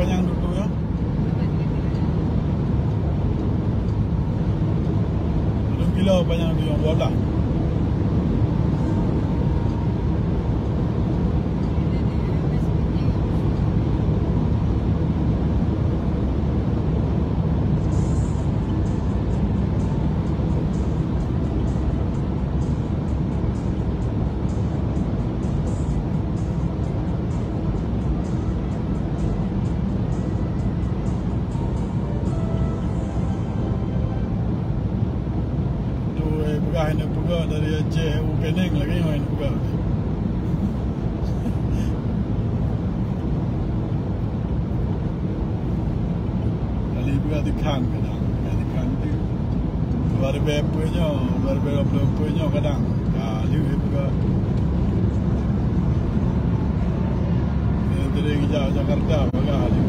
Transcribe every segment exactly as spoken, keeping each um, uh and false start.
Panyang dulu ya. Dua kilo panyang tu yang dua belas. Tu, eh, peugah hana peugah dari Aceh, u Penang lagi hana peugah. Kali dua dikhan kena, dikhan tu. Dua ribu dua puluh nyoe, dua ribu dua puluh nyoe kadang. Ka lheueh buka. Ni tadi ngejak Jakarta, bagah lheueh.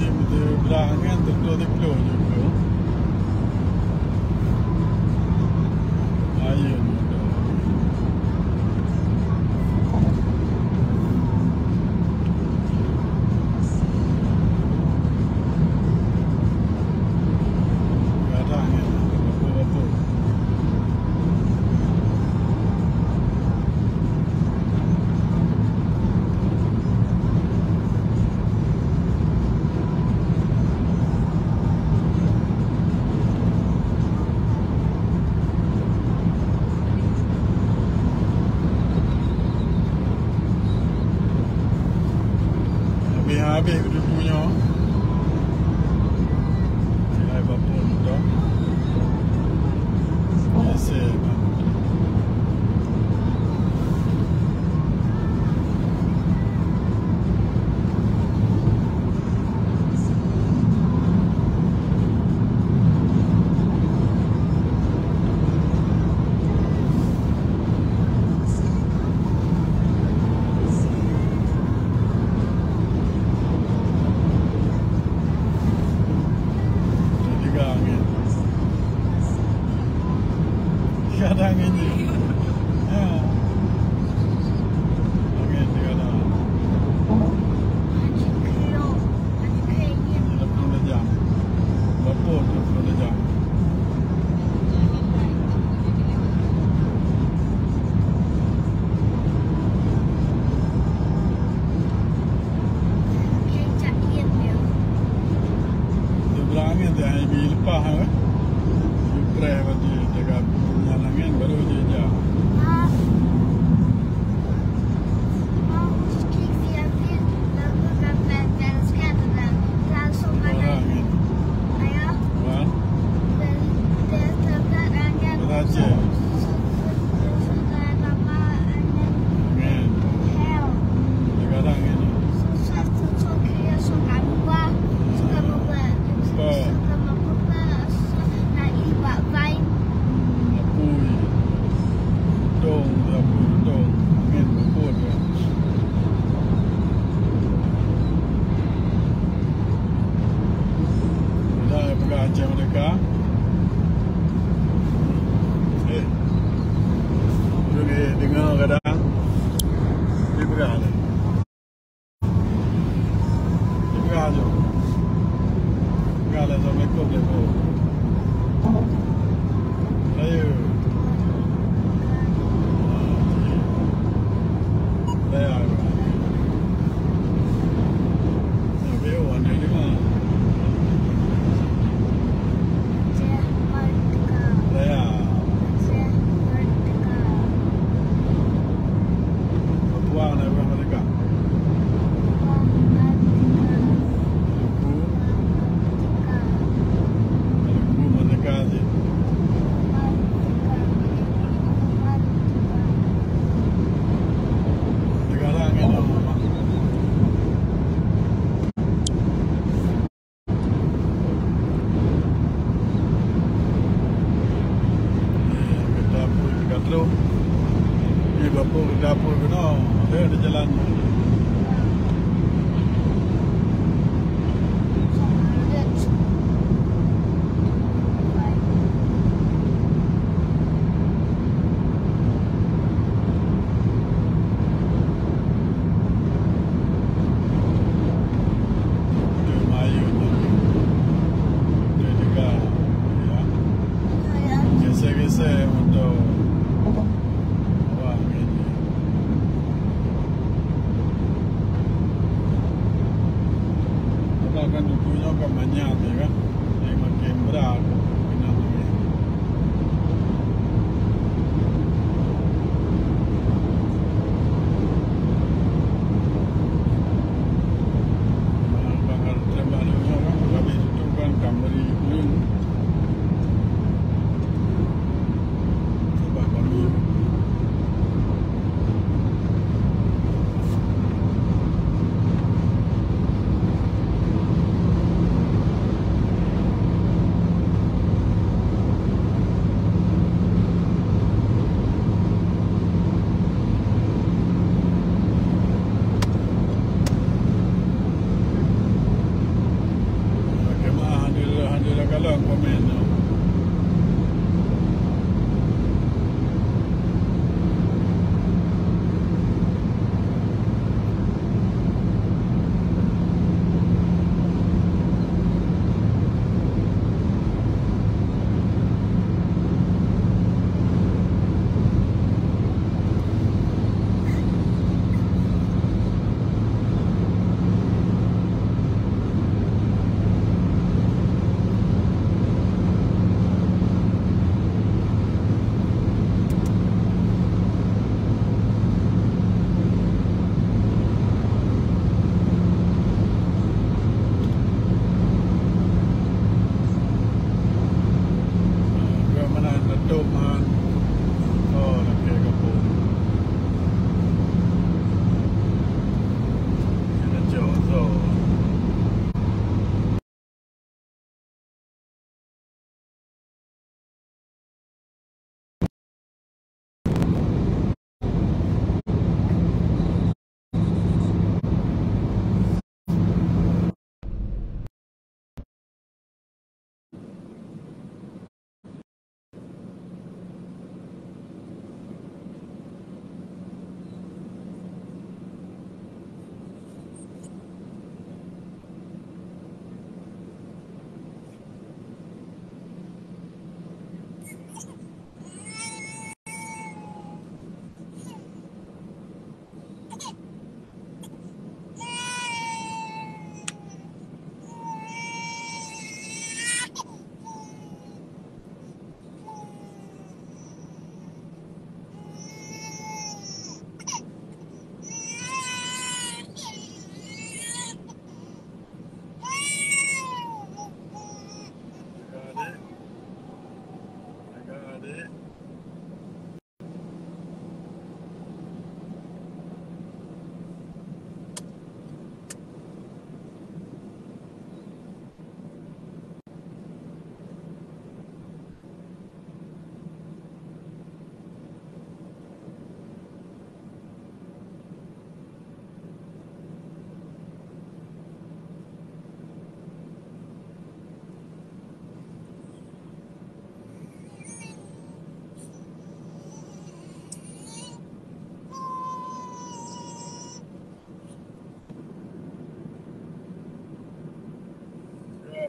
Tim di belakang kan, betul-betul juga. Ayo. Habis-habis dudu nyoe. Hai bapun tu. Biasa. Pah, eh? Preh berarti jaga nyan angin baru dia ejak. Langsung angin. Wah. Berarti. Angin. Jaga angin. Apa? Apui. Dong, apui, dong. Angin peubuet ya. Dah peugah Aceh Merdeka. Eh. Boleh dengar kadang. Dia peugah dah. Peugah je. Peugah lah, assalamualaikum, assalamualaikum. Ayo. Saya. Saya. Papua na ureueng merdeka. Teungku. Teungku merdeka cit. Negara ngon Gata pun gata trok. Di bapok gata pun kena. Ada di jalan. Geser-geser motor. Wah, ini. Apa kan buku nyoe kan banyak ya kan? Jadi makin berat. Kena ambil. Bang, bang, tembak dia punya orang, habis itu kan Camry pun. Sebab kami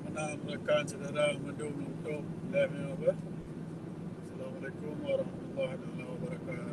Meunan rakan syedara mandum untuk live nyoe. Assalamualaikum warahmatullahi taala wabarakatuh.